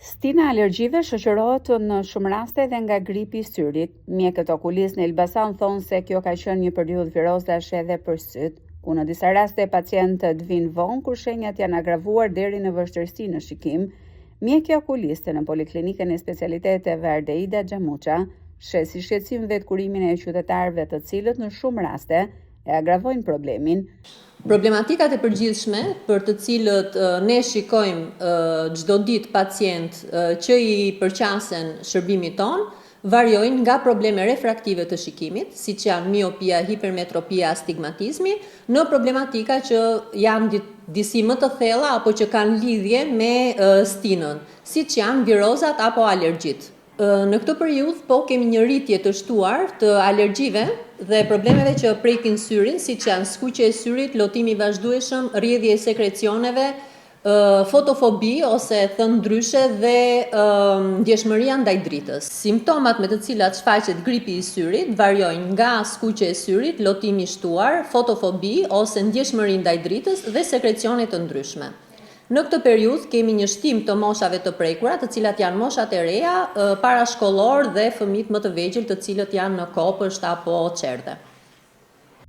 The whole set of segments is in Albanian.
Stina e alergjive shoqërohet në shumë raste edhe nga gripi i syrit. Mjekët okulistë në Elbasan thonë se kjo ka qenë një periudhë virozash edhe për sytë, ku në disa raste pacientët vijnë vonë kur shenjat janë agravuar deri në vështirësi në shikim. Mjekja okuliste në Poliklinikën e Specialiteteve Ardeida Xhamuça sheh si shqetësim vetëkurimin e qytetarëve të cilët në shumë raste e agravojnë problemin. Problematikat e përgjithshme për të cilët ne shikojmë çdo ditë pacientë që i përqasen shërbimit tonë, variojnë nga probleme refraktive të shikimit, siç janë miopia, hipermetropia, astigmatizmi, në problematika që janë disi më të thella apo që kanë lidhje me stinën, siç janë virozat apo alergjitë. Në këtë periudhë po kemi një rritje të shtuar të alergjive dhe problemeve që prekin syrin, siç janë skuqje e syrit, lotim i vazhdueshëm, rrjedhje e sekrecioneve, fotofobi ose thënë ndryshe dhe ndjeshmëria ndaj dritës. Simptomat me të cilat shfaqet gripi i syrit variojnë nga skuqje e syrit, lotim i shtuar, fotofobi ose ndjeshmëri ndaj dritës dhe sekrecione të ndryshme. Në këtë periudhë kemi një shtim të moshave të prekura, të cilat janë moshat e reja, parashkollorë dhe fëmijët më të vegjël të cilët janë në kopësht apo çerdhe.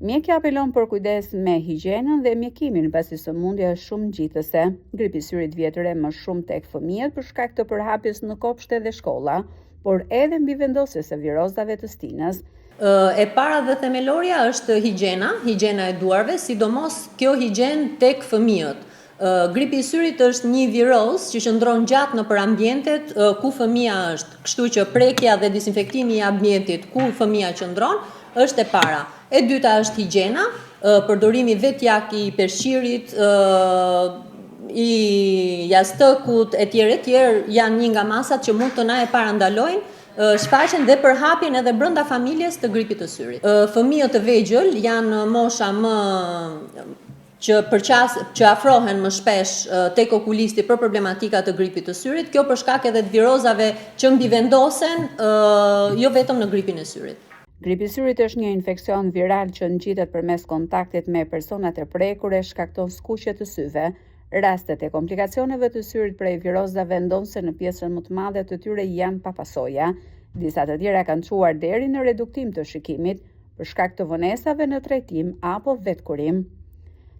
Mjekja apelon për kujdes me higjienën dhe mjekimin, pasi sëmundja është shumë ngjitëse. Gripi i syrit vihet re më shumë tek fëmijët për shkak të përhapjes në kopshte dhe shkolla, por edhe mbivendosjes së virozave të stinës. E para dhe themelorja është higjiena, higjiena e duarve, sidomos kjo higjienë tek fëmijët. Gripi i syrit është një virozë që qëndron gjatë nëpër ambientet ku fëmija është, kështu që prekja dhe disinfektimi i ambientit ku fëmija qëndron është e para. E dyta është higjiena, përdorimi vetjak i peshqirit, i jastëkut etj etj janë një nga masat që mund të na e parandalojnë shfaqjen dhe përhapjen edhe brenda familjes të gripit të syrit. Fëmijët të vegjël janë mosha më që përqas që afrohen më shpesh tek okulisti për problematika të gripit të syrit, kjo për shkak edhe të virozave që mbivendosen jo vetëm në gripin e syrit. Gripi i syrit është një infeksion viral që ngjitet përmes kontaktit me personat e prekur e shkakton skuqje të syve. Rastet e komplikacioneve të syrit prej virozave ndonëse në pjesën më të madhe të tyre janë pa pasoja, disa të tjera kanë çuar deri në reduktim të shikimit, për shkak të vonesave në trajtim apo vetëkurim.